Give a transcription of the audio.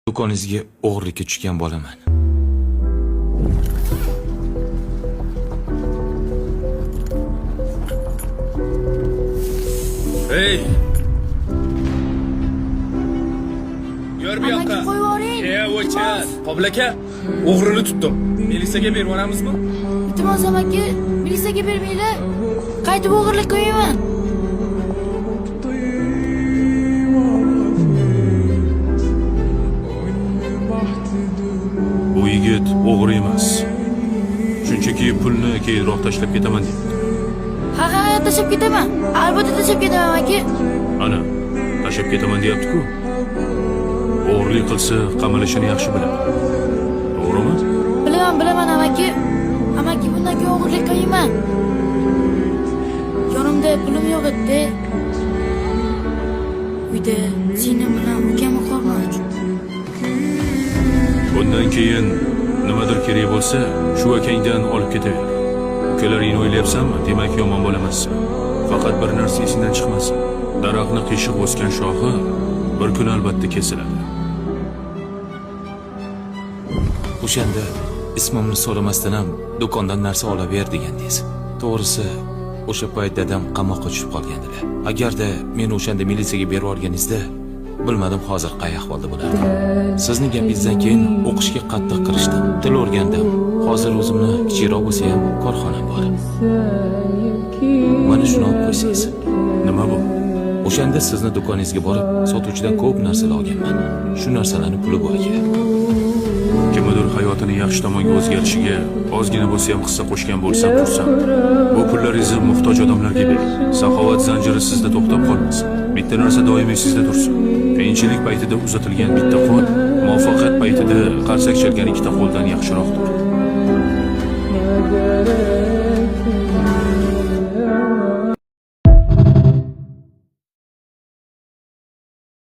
Do'koningizga o'g'irlikka tushgan bolaman. Ey! Yur bu Amaki yoqqa. qo'yib yuboring. E, o'char. Qobil aka, o'g'rini tutdim. Militsiyaga berib yuboramizmi? Iltimos amaki, militsiyaga bermanglar. Qaytib o'g'irlik qilmayman. Bu yigit o'g'ri emas. Shunchaki pulni keyinroq tashlab ketaman deyapti. Ha, ha, ha, tashlab ketaman. Albatta tashlab ketaman amaki. Ana, tashlab ketaman deyapti-ku. O'g'irlik qilsa qamalishini yaxshi biladi. To'g'rimi? Bilaman, bilaman amaki. Amaki bundan keyin o'g'irlik qilmayman. Yonimda pulim yo'q edi. Uyda singlim bilan ukamni qorni och. Bundan keyin nimadir kerak bo'lsa, shu akangdan olib ketaver. Ukalaringni o'ylayapsanmi? Demak, yomon bola emassan. Faqat bir narsa esingdan chiqmasin. Daraxtni qiyshiq o'sgan shoxi bir kun albatta kesiladi. O'shanda ismimni so'ramasdan ham do'kondan narsa olaver degandingiz. To'g'risi, o'sha payt dadam qamoqqa tushib qolgandilar. Agarda meni o'shanda militsiyaga berib yuborganingizda, bilmadim hozir qay ahvolda bo'lardim. Sizni gapingizdan keyin o'qishga qattiq kirishdim. Til o'rgandim. Hozir o'zimni kichikroq bo'lsa ham korxonam bor. Mana shuni olib qo'ysangiz. Nima bu? O'shanda sizni do'koningizga borib, sotuvchidan ko'p narsalar olganman. Shu narsalarni puli bu aka. Kimnidir hayotini yaxshi tomonga o'zgarishiga ozgina bo'lsa ham hissa qo'shgan bo'lsam xursand. Bu pullaringizni muhtoj odamlarga bering. Saxovat zanjiri sizda to'xtab qolmasin. Bitta narsa doim esingizda tursin. Qiyinchilik paytida uzatilgan bitta qo'l, muvaffaqiyat paytida qarsak chalgan ikkita qo'ldan yaxshiroqdir.